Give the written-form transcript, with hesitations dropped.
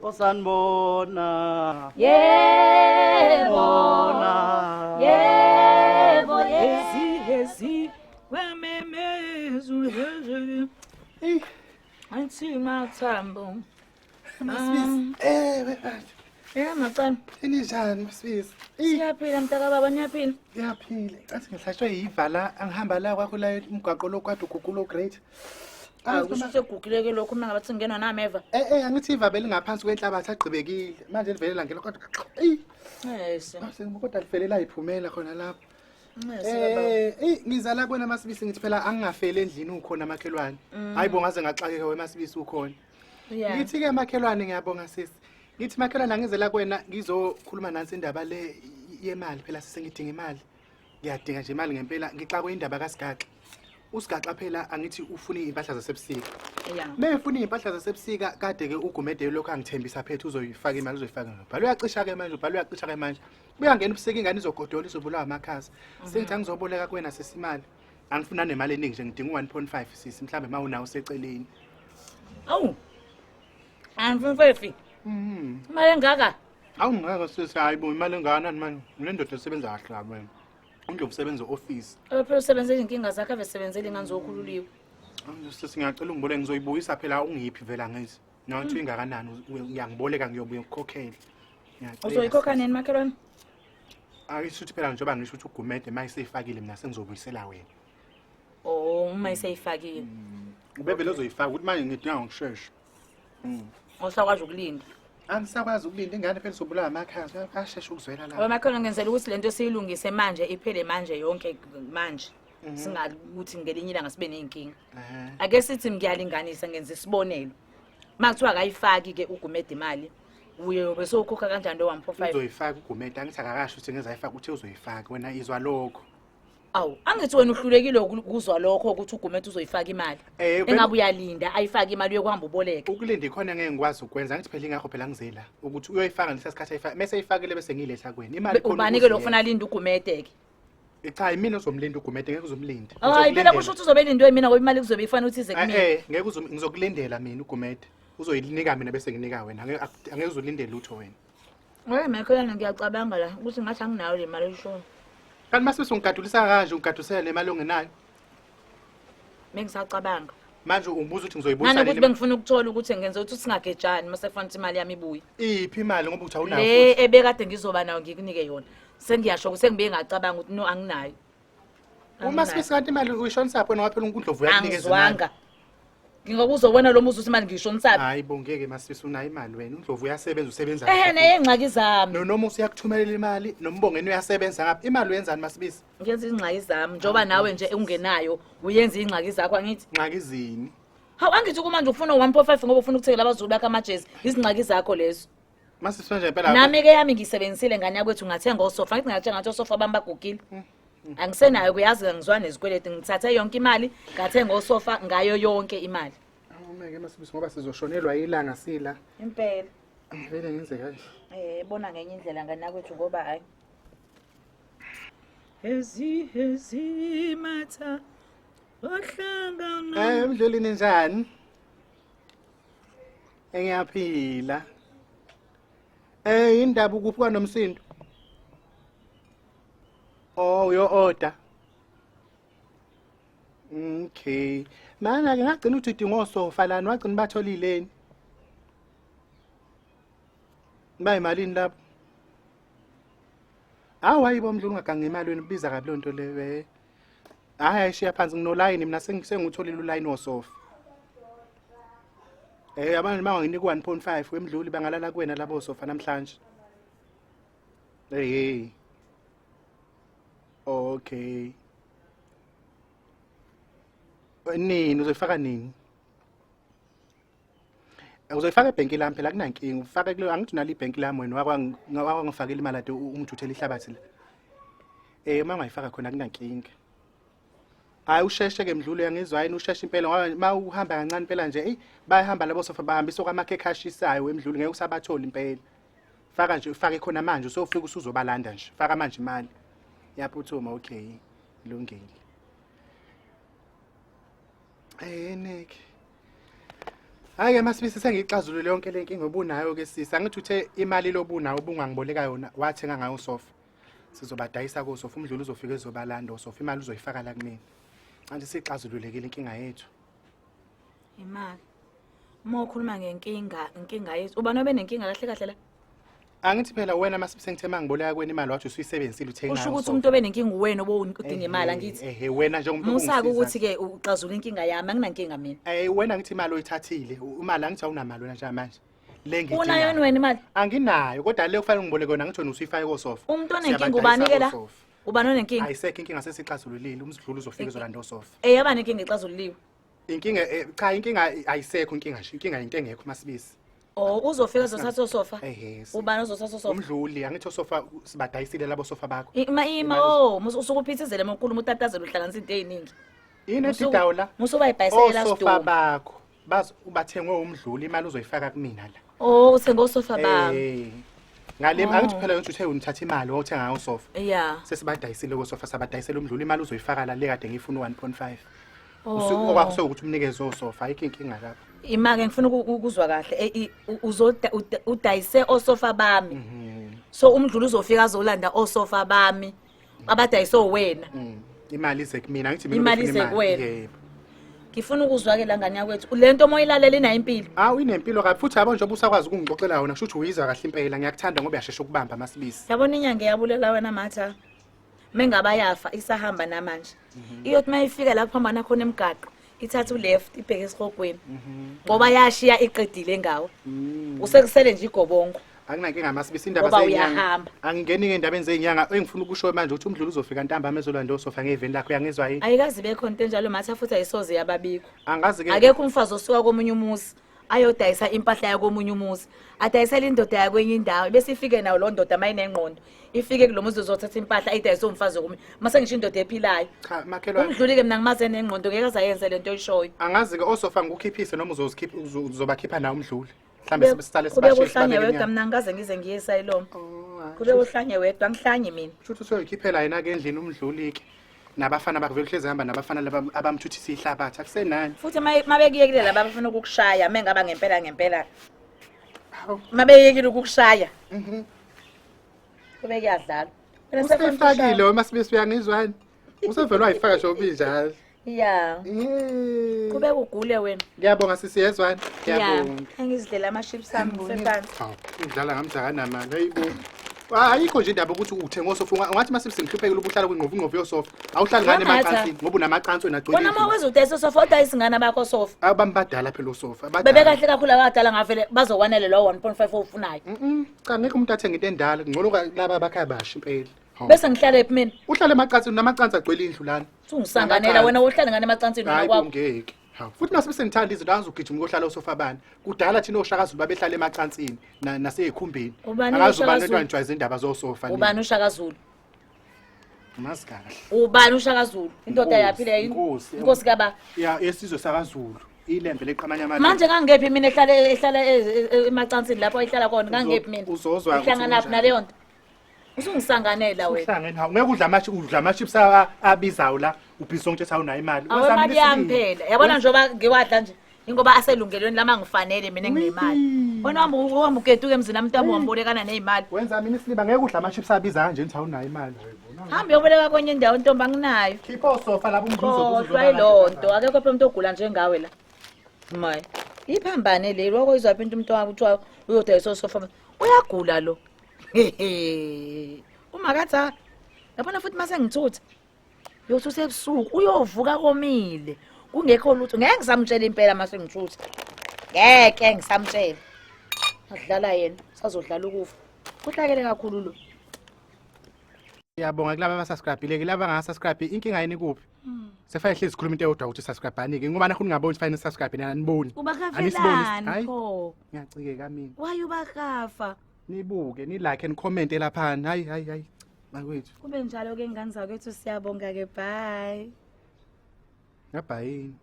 Osanibona. Yebo. Yebo, Hezi hezi wememezu hezulu. Eyi, Anthi mathambo. Masibisi. We bantu. Ya macala. Ninjani Masibisi? Eyi, Siyaphila mntaka baba niyaphila. ngiyaphila. Cathi ngihlashwe yiva la, angihamba la kwakho la umgwaqo lo kwade ugugulo great. Awu kusho segugileke lokho uma ngabe singenwa nameva. Angithi iva belingaphansi kwenhlabathi agqibekile. Manje livele langena kodwa eyi, Yes. kodwa livele layiphumela khona lapho. Yes baba. Eyi ngiza la kuwena Masibisi ngithi phela angingafeli endlini ukhona makhelwane. Hayi bo ngaze ngaxakeka we Masibisi ukhona. Yeah. Ngithi ke makhelwane ngiyabonga sisi. Ngithi makhelwane angizela kuwena ngizokhuluma nansi indaba le yemali phela sise ngidinga imali. Ngiyadinga nje imali ngempela ngixakwe indaba kaSigaxa. USigaxa phela angithi ufuna izimpahla zasebusika. Yeah. Mefuna izimpahla zasebusika kade ke uGumede lokho angithembisa phethu uzoyifaka imali uzoyifaka. Ubhala uyacisha ke manje ubhala uyacisha ke manje. Kuyangena ubusika ingane izogodola izobulawa amakhaza. Sengithi angizoboleka kuwena sisi imali. Angifuna nemali eningi nje ngidinga u1.5 sisi mhlambe mawunawo seceleni. Awu. Angifuni. Imali engaka? Awu ngeke sisi hayi bo imali engakanani manje le ndoda esebenza kahle kabi wena. Undlovu usebenza e-office. Phela usebenzela inkinga zakhe ave sebenzela ingane zokhululiwe. Sisi ngiyacela ungiboleke ngizoyibuyisa phela ungiphi vela ngithi. Nokuthi ingakanani uyangiboleka ngiyobuya ngikukhokhele. Ngiyacela. Uzoyikhokha nini makhelwane? Ayisho ukuthi phela njengoba ngisho ukuthi uGumede mayiseyifakile mina sengizobuyisela wena. Oh, uma iseyifakile. Ubevele uzoyifaka ukuthi manje ngidinga ngokushesha. Awusakwazi ukulinda. Angisakwazi ukulinda ingane phela izobulawa amakhaza asheshe ukuzwela Ngoba la. makhelwane ngenzela ukuthi lento siyilungise manje iphele manje yonke manje. Singathi ukuthi ngelinye ilanga sibe neyinkinga. Ake sithi ngiyalinganisa ngenza isibonelo. Makuthiwa akayifaki ke uGumede imali, uye bese ukhokha kanjani lo 1.5? Uzoyifaka uGumede angithi akakasho ukuthi ngezayifaka uthe uzoyifaka wena izwa lokho. Awu, angithi wena uhlulekile ukuzwa lokho ukuthi uGumede uzoyifaka imali. Engabe uyalinda ayifake imali uyokuhamba uboleke. Ukulinda ikhona ngeke ngikwazi ukwenza angithi phela ingakho phela ngizela ukuthi uyoyifaka ngalesa sikhathi ayifaka mase eyifakile bese ngiyiletha kuwena imali khona. Ubani ke lo ufuna alinde uGumede ke? Cha imina ozomlinda uGumede ngeke uzomlinde. Hayi phela kusho ukuthi uzobe elindwe mina ngoba imali kuzobe ifana ukuthi ize kumina. Ngeke ngizokulindela mina uGumede. Uzoyinika mina bese nginika wena. Angeke uzolindela lutho wena. Hey makhelwane ngiyacabanga la ukuthi ngathi anginayo le mali oyishoyo. Kanti mase ungigadulisa kanje ungigadusela nemali ongenayo. Bengisacabanga. Manje ungibuza ukuthi ngizoyibuyisa Nanokuthi nini? bengifuna ukuthola ukuthi ngenze ukuthi singagejani mase kufanele ukuthi imali yami ibuye. Iphi imali ngoba uthi awunayo Le futhi. ebekade ngizoba nayo ngikunike yona. Sengiyasho ukuthi sengibuye ngacabanga ukuthi no anginayo. Uma sibisi kanti imali uyishonisa phi wena waphela uNkundlovu uyakunikeza imali. Angizwanga. Ngingakuzobona lo muzi ukuthi imali ngiyishonisaphi. Hayi bo ngeke masisi unayo imali wena uNdlovu uyasebenza usebenza. Ehhe neyengxaki zami. No noma usuyakuthumelela imali nombongeni uyasebenza ngapha imali uyenzani masibisi? Ngenza izingxaki zami njengoba nawe nje ungenayo uyenza izingxaki zakho angithi. Ngxaki zini? Hawu angithi kumanje ufuna 1.5 ngoba ufuna ukuthengela abazukulu bakho amajezi izingxaki zakho lezo. Masisi manje impela Nami ke yami ngiyisebenzisile ngane yakwethu ngathenga osofa ngithi ngathenga ngathi osofa bami bagugile. Angisenayo kuyazi ngizwana nezikweletu ngithathe yonke imali ngathenga osofa ngayo yonke imali. Awumeke masibisi ngoba sizoshonelwa ilanga sila. Impela. Vele ngenze kanje. Bona ngenye indlela ngane yakwethu ngoba hayi. Hezi hezi matha ohlangana. Mdluli ninjani? Ngiyaphila. Indaba ukuphi kwanomsindo? Oh, uyo order. Okay. Mana ke ngagcina uthi udinga osofa lana wagcina batholileni. Bayimalini lapho? Hawu hayibo mdluli ungaganga imali wena ubiza kabi lonto leyo. Hayi ayishiya phansi nginolayini mina sengutholile ulayini wosofa. Abantu banganginika 1.5 wemdluli bangalala kuwena labo sofa namhlanje. Hey. Okay. Nini uzoyifaka nini? Uzoyifaka ebhenki lami phela kunankinga ufake kulo angithi unalo ibhenki lami wena wakwangifakela imali ade ungithuthela ihlabathi la. Uma ungayifaka khona kunankinga. Hayi usheshe ke mdluli uyangizwa yini usheshe impela ngoba uma uhamba kancane impela nje eyi bayahamba labo sofa bahambisa kwamakhekhe ashisayo wemdluli ngeke usabatholi impela. Faka nje ufake khona manje usofika usuzobalanda nje faka manje imali. Iyaphuthuma okay ilungile. Nick. Hayi ke Masibisi, sengiyixazulule yonke le nkinga obunayo ke sisi. Angithi uthe imali lobunayo ubungangiboleka yona wathenga ngayo sofa. Sizobadayisa kosofa, umdluli uzofika ezobalanda osofa, imali uzoyifaka la kumina. Manje sixazululekile inkinga yethu. Imali. Uma ukhuluma ngenkinga, inkinga yethu. Ubani obe nenkinga kahle kahle la? Angithi phela wena Masibisi ngithe mangiboleka kwena imali wathi usuyisebenzisile uthenga. Usho ukuthi umuntu obe nenkinga uwena obudinga imali angithi? Ehe, wena njengomuntu Musaka ukuthi ke uxazula inkinga yami, anginankinga mina. Eh wena ngithi imali oyithathile, imali angithi awunamali wena njengamanje. Le ngidinga. Unayo yini wena imali? Anginayo, kodwa le kufanele ngiboleke yona ngithi wena usuyifake kosofa. Umuntu onenkinga ubani ke la? Ubani onenkinga? Ayisekho inkinga sesixazululile, umdluli uzofika ezolanda osofa. Eh yaba nenkinga ixazululiwe. Inkinga cha, inkinga ayisekho, inkinga nje, inkinga into engekho Masibisi. Oh uzofika ezothatha osofa. Ehhe. Ubani ozothatha osofa? Umdluli, angithi osofa sibadayisile labo sofa bakho. Ima ima oh, usuke uphithizele uma utatazela uhlanganisa into eziningi. Yini edidawo la? Musuba ibhayisekela Osofa sidumbu. bakho bazo ubathengwe umdluli, imali uzoyifaka kumina la. Oh uthenga osofa bami. Eh. Ngale Oh. angithi phela ukuthi uthe unithatha imali wawuthenga ngayo sofa. Yeah. Sesibadayisile kosofa, sabadayisela umdluli, imali uzoyifaka la le kade ngifuna 1.5. Oh. Okwakho ukuthi umnikeze osofa, ayikho inkinga lapho. Ima ke ngifuna ukuzwa kahle. Udayise osofa bami. So umdluli uzofika azolanda osofa bami abadayise wena. Imali ize kumina, angithi mina Imali ubefuna ize kuwena. Yebo. Ngifuna ukuzwa ke la ngane yakwethu. Le nto moyilalela inayo impilo. Awu inempilo kabi futhi yabo njengoba usakwazi ukungixoxela yona kusho ukuthi uyizwa kahle impela. Ngiyakuthanda ngoba uyashesha ukubamba Masibisi. Yabona inyanga eyabulela wena Matha. Mengaba yafa isahamba namanje. Iyothi mayifika lapho hamba khona emgaqo ithatha uleft ibheke esihogweni. Ngoba yashiya iqedile ngawe. Usekusele nje igobongo. Akunankinga Masibisi, indaba Ngoba zezinyanga. uyahamba. Angingeni ke endabeni zezinyanga. Engifuna ukusho manje ukuthi umdluli uzofika ntambama ezolanda osofa ngeveni lakho, uyangizwa yini? Ayikazi bekho into enjalo Matha futhi ayisoze yababikho. Angazi ke. Akekho umfazi osuka komunye umuzi ayodayisa impahla yakomunye umuzi, adayisele indoda yakwenye indawo bese ifike nayo loo ndoda mayinengqondo ifike kulo muzi uzothatha impahla ayidayise umfazi komunye. Mase ngisho indoda ephilayo. Cha makhelwane. Umdluli ke mina ngimaze nengqondo ngeke azayenze lento oyishoyo. Angazi ke osofa ngikukhiphise noma uzozikhipha uzobakhipha nawe umdluli. Mhlambe sisale Kube sibashe kuhlanye wedwa mina ngikaze ngize ngiye esayiloma. Kube kuhlanye wedwa ngihlanye mina. Kusho ukuthi usoyikhiphela yena ke endlini umdluli ke. Nabafana bakuvela uhlezi hamba nabafana laba abamthuthisa ihlabathi akusenani. Futhi mabekuyekile laba abafuna ukukushaya mengaba ngempela ngempela. Mabeyekile ukukushaya. Kube kuyadlalwa. Wena sefuna Usefakile ukushaya. wena Masibisi uyangizwani? Usevele wayifaka nje obinjalo. Yeah. Kube kugule wena. Ngiyabonga sisi yezwani. Ngiyabonga. Engizidlela ama chips ami ngisephansi. Hawu, udlala ngamdlaka namali hayibo. Ayikho nje indaba ukuthi uthenga osofa ungathi Masibisi ngihluphekile ubuhlala kwingqovu ingqovu yosofa. Awuhlali ngane Wena Matha. emacansini ngoba unamacansi wena agcwele. Wena uma wezodayisa osofa udayisa ingane abakho sofa. Abambadala phela osofa. abadala. Bebe kahle kakhulu abadala ngavele bazokwanele lo 1.5 ofunayo. Cha ngeke umuntu athenge into endala, ngcono laba abakhaya basha impela. Hawu. Bese ngihlale phi mina? Uhlale emacansini namacansi agcwele indlu lana. Usungisanganela wena uhlale ngane emacansini wena Hayi kwakho. ngeke. Hawu, futhi masibe sengithanda izinto azogijima kohlala osofa bani. Kudala thina oShaka Zulu babehlala emacansini naseyikhumbini. Ubani Akazi ubani uShaka Zulu? otwanjwa izindaba zosofa. Ubani uShaka Zulu? Mazi kahle. Ubani uShaka Zulu? Indoda Inkosi, yaphi leyo? inkosi. Inkosi kaba. Ya esizwe sakaZulu. Ilembe leqamanya amade. Manje ngangephi mina ehlala ehlala emacansini lapho ayihlala khona ngangephi mina? Uzozwa ukuthi Uhlangana phi kunjani. naleyo nto? Usungisanganela wena. Uhlangene hawu ngeke udla ama udla ama chips abizayo la ubhizi sonke ukuthi awunayo imali. Awu imali yami phela. Yabona njengoba ngiwadla nje ingoba aselungelweni lama ngifanele mina nginemali. Wena uhamba uhamba ugeduka emzini wami ntombi wambolekana nezimali. Wenza mina isiliba ngeke udla ama chips abiza kanje ngithi awunayo imali. Hamba uyoboleka kwenye indawo ntombi anginayo. Khipha osofa lapho umdluzo Khohlwa yiloo nto akekho phela umuntu ogula njengawe la. Maye. Iphambane le lokho izwa phi into umuntu wakho kuthiwa uyodayisa osofa. Uyagula lo. Umakatha. Yabona futhi mase ngithutha. Uyothutha ebusuku uyovuka komile. Kungekho lutho ngeke ngisamtshela impela mase ngithutha. Ngeke ngisamtshela. Adlala yena sazodlala ukufa. Kuhlakele kakhulu lo. Ngiyabonga kulaba abasubscribe ke laba abangasubscribe inkinga yini kuphi? Sefanele hlezi sikhuluma into eyodwa ukuthi subscribe anike ngoba nakho ningaboni fanele subscribe nina aniboni. Anisiboni. Ubakafelani Hayi pho? ngiyacikeka mina. Why ubakafa? Nibuke ni like and comment laphana. Hayi hayi hayi. Bakwethu. Kube njalo ke ngane zakwethu siyabonga ke bye. Ngabhayini.